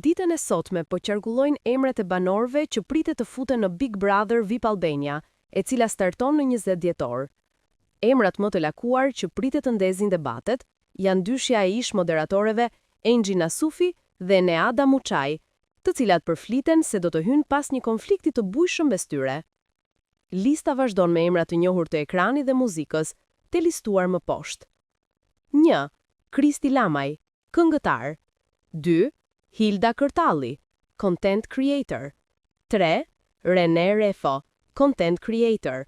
Ditën e sotme po qarkullojnë emrat e banorëve që pritet të futen në Big Brother VIP Albania, e cila starton në 20 dhjetor. Emrat më të lakuar që pritet të ndezin debatet janë dyshja e ish moderatoreve Enxhi Nasufi dhe Neada Muçaj, të cilat përfliten se do të hynë pas një konflikti të bujshëm mes tyre. Lista vazhdon me emra të njohur të ekranit dhe muzikës, të listuar më poshtë. 1. Kristi Lamaj, këngëtar. 2. Hilda Kërtalli, content creator. 3. Rene Refo, content creator.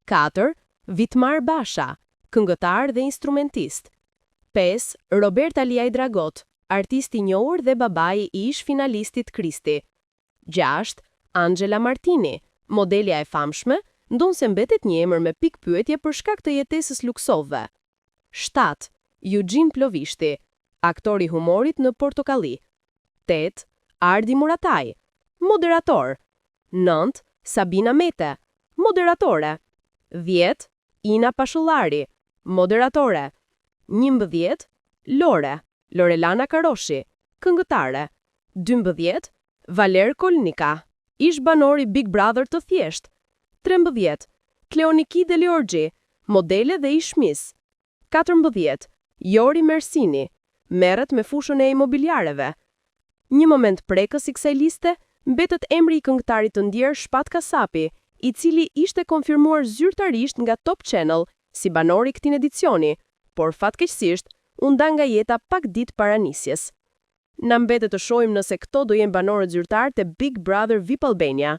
4. Vitmar Basha, këngëtar dhe instrumentist. 5. Robert Aliaj Dragot, artist i njohur dhe babai i ish finalistit Kristi. 6. Angela Martini, modelja e famshme, ndonëse mbetet një emër me pikëpyetje për shkak të jetesës luksoze. 7. Eugene Plovishti, aktor i humorit në Portokalli. 8. Ardi Murataj, moderator. 9. Sabina Mete, moderatore. 10. Ina Pashullari, moderatore. 11. Lore, Lorelana Karoshi, këngëtare. 12. Valer Kolnika, ish banor i Big Brother të thjesht. 13. Kleoniki Deliorgji, modele dhe ish miss. 14. Jori Mersini, merret me fushën e imobiliareve. Një moment prekës i kësaj liste mbetet emri i këngëtarit të ndjerë Shpat Kasapi, i cili ishte konfirmuar zyrtarisht nga Top Channel si banor i këtij edicioni, por fatkeqësisht u nda nga jeta pak ditë para nisjes. Na mbetet të shohim nëse këto do jenë banorët zyrtar të Big Brother VIP Albania.